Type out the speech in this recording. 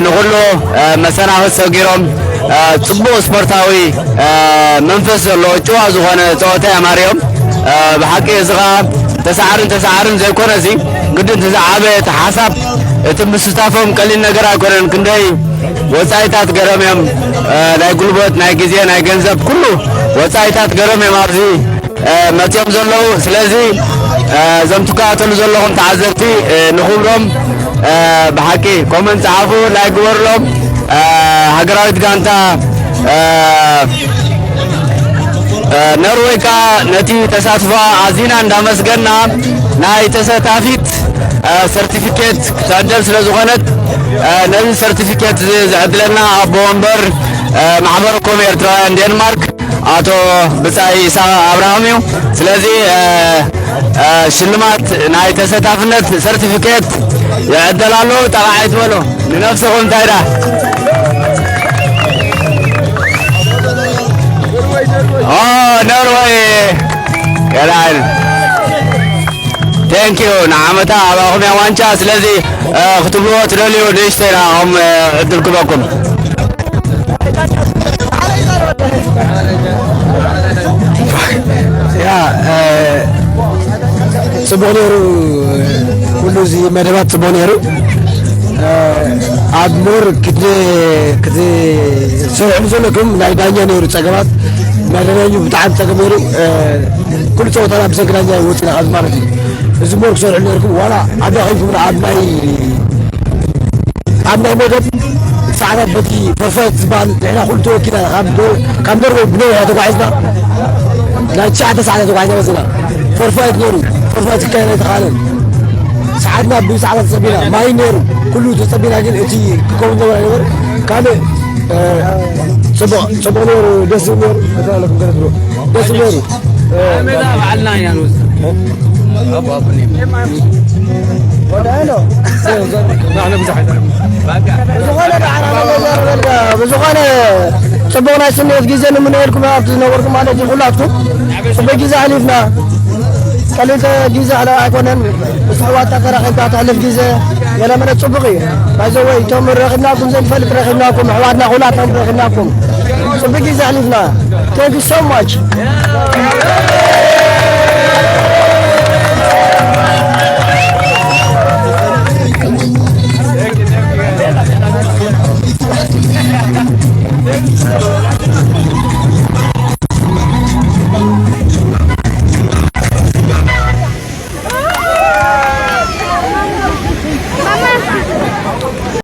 ንኹሉ መሰናኽል ሰጊሮም ጽቡቕ ስፖርታዊ መንፈስ ዘለዎ ጭዋ ዝኾነ ፀወታ እዮም ኣርእዮም። ብሓቂ እዚ ኸዓ ተሳዓርን ተሳዓርን ዘይኮነ እዚ ግድን እቲ ዝዓበየ እቲ ሓሳብ እቲ ምስታፎም ቀሊል ነገር ኣይኮነን። ክንደይ ወፃኢታት ገሮም እዮም፣ ናይ ጉልበት፣ ናይ ግዜ፣ ናይ ገንዘብ ኩሉ ወፃኢታት ገሮም እዮም ኣብዚ መፂኦም ዘለዉ። ስለዚ እዞም ትከታተሉ ዘለኹም ተዓዘብቲ ንኽብሮም ብሓቂ ኮመንት ፀሓፉ፣ ላይክ ግበሩሎም። ሃገራዊት ጋንታ ኖርወይ ከዓ ነቲ ተሳትፎ ኣዚና እንዳመስገና ናይ ተሳታፊት ሰርቲፊኬት ክትዕደል ስለ ዝኾነት ነዚ ሰርቲፊኬት ዝዕድለና ኣቦ ወንበር ማሕበር ኮም ኤርትራውያን ዴንማርክ ኣቶ ብጻይ ኢሳቕ ኣብርሃም እዩ። ስለዚ ሽልማት ናይ ተሳታፍነት ሰርቲፊኬት ይዕደል ኣሎ። ጠቓ ኣይትበሎ፣ ንነብስኹም እንታይ ዳ ኖርወይ ገላል ቴንኪዩ ንዓመታ ኣባኹም እያ ዋንጫ። ስለዚ ክትብልዎ ትደልዩ ንእሽተይ ኢና ኹም ዕድል ክበኩም። ያ ጽቡቕ ነይሩ። ኩሉ እዚ መደባት ጽቡቕ ነይሩ። ኣብ ሞር ክትሰርሕሉ ዘለኩም ናይ ዳኛ ነይሩ ጸገማት። ናይ ዳኛዩ ብጣዕሚ ጸገም ነይሩ። ኩሉ ጸወታና ብሰንኪ ዳኛ ወፂና ኣብዚ ማለት እዩ። እዚ ሞር ክሰርሕሉ ነይርኩም ዋላ ዓዲ ኸይኩም ኣብ ናይ ኣብ ናይ መደብ ሰዓታት በቲ ፈርፋይት ዝበሃል ንሕና ኩሉ ተወኪና ካብ ኖርወይ ብነዊሕ ተጓዒዝና ናይ ትሽዓተ ሰዓታት ተጓዒዝና መፅና። ፈርፋይት ነይሩ። ፈርፋይት ክካየድ ኣይተኻእለን። ሰዓትና ብሰዓታት ተፀቢና ማይ ነይሩ ኩሉ ተፀቢና ግን እቲ ክከውን ዘበላ ነበር ካልእ ፅቡቅ ነይሩ። ደስ ዝብል ነይሩ። ደስ ዝብል ነይሩ። ብዝኾነ ጽቡቕ ናይ ስንየት ግዜ ንምንኤልኩም ኣብቲ ዝነበርኩም ማለት እዩ። ኩላትኩም ጽቡቕ ግዜ ኣሕሊፍና። ቀሊል ግዜ ኣይኮነን። ምስ ኣሕዋትካ ተራኺብካ ተሕልፍ ግዜ ገለመለ ጽቡቕ እዩ። ባይዘወይ እቶም ረኺብናኩም ዘይንፈልጥ ረኺብናኩም፣ ኣሕዋትና ኩላትኩም ረኺብናኩም። ጽቡቕ ግዜ ኣሕሊፍና። Thank you so much።